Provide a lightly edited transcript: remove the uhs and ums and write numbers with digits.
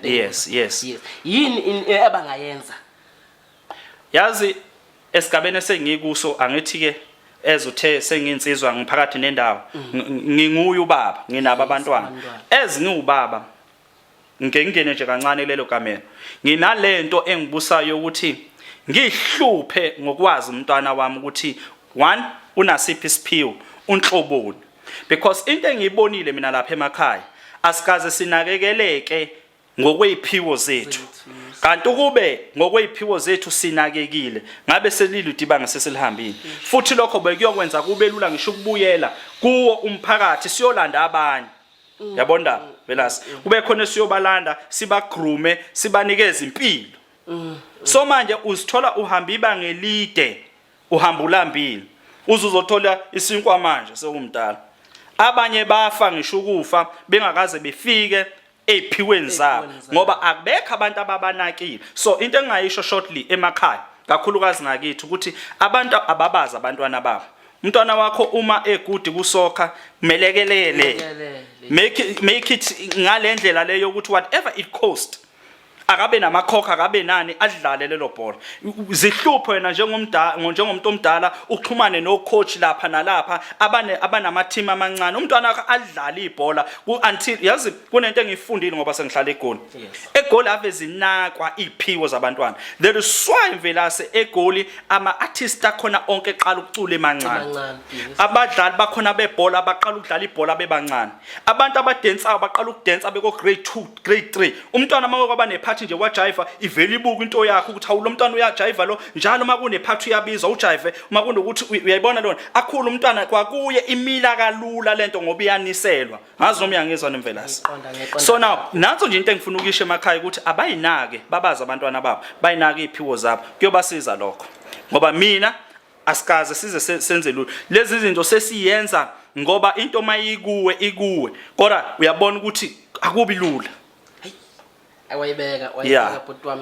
lento. Yes. Yes, yini abangayenza? Yazi, esigabeni esengikuso, angithi ke ezuthe senginsizwa, ngiphakathi nendawo, nginguye ubaba, nginabo abantwana. Abantwana. Ezingiwubaba, ngike ngingene nje kancane kulelo kamelo, nginalento engibusayo ukuthi ngihluphe ngokwazi umntwana wami ukuthi one, unasiphi isiphiwo, unhloboni, because into engiyibonile mina lapha emakhaya, asikaze sinakekeleke ngokweziphiwo zethu. Kanti ukube ngokweziphiwo zethu sinakekile, ngabe seliludi ibanga sesilihambile, futhi lokho bekuyokwenza kube lula ngisho ukubuyela kuwo umphakathi siyolanda abanye, yabona, Velasi, kube khona esiyobalanda, sibagroome, sibanikeze impilo. So manje uzithola uhamba ibanga elide, uhamba ulambile, uze uzothola isinkwa manje sewumdala. Abanye bafa ngisho ukufa bengakaze befike ey'phiweni zabo, Ey'phiweni zabo. ngoba akubekho abantu ababanakile. So into engingayisho shortly emakhaya, kakhulukazi ngakithi, ukuthi abantu ababazi abantwana babo. Umntwana wakho uma egood kusoccer, melekelele. Melekelele. Make it ngale ndlela leyo ukuthi whatever it cost, akabe namakhokha, akabe nani, adlale lelo bhola. Zihluphe wena njengomdala, njengomuntu omdala, uxhumane no coach lapha nalapha abane abanama team amancane, umntwana wakho adlale ibhola until, yazi, kunento engiyifundile ngoba sengihlala eGoli. EGoli ave zinakwa iphiwo zabantwana. There is why, Mvelase, eGoli ama artists akhona onke eqala ukucula emancane. Emancane, yes. Abadlali bakhona bebhola baqala ukudlala ibhola bebancane. Abantu abadensayo baqala ukudensa beko grade 2, grade 3. Umntwana uma kwaba nephathi nje wajiva, ivele ibuka into yakhe ukuthi hawu, lo mntwana uyajiva lo. Njalo uma kunephathi uyabizwa ujive, uma kunokuthi uyayibona lona, akhulu umntwana kwakuye, imila kalula lento ngoba iyaniselwa. Ngazi noma uyangizwa, Nemvelasi? Ngiqonda, ngiqonda. So now nanso nje into engifuna ukuyisho emakhaya, ukuthi abayinake, babazi abantwana babo, bayinake iphiwo zabo, kuyobasiza lokho, ngoba mina asikaze size senze lutho. Lezi zinto sesiyenza ngoba into mayikuwe ikuwe, kodwa uyabona ukuthi akubi lula. Wayibeka, wayibeka, bhuti wami.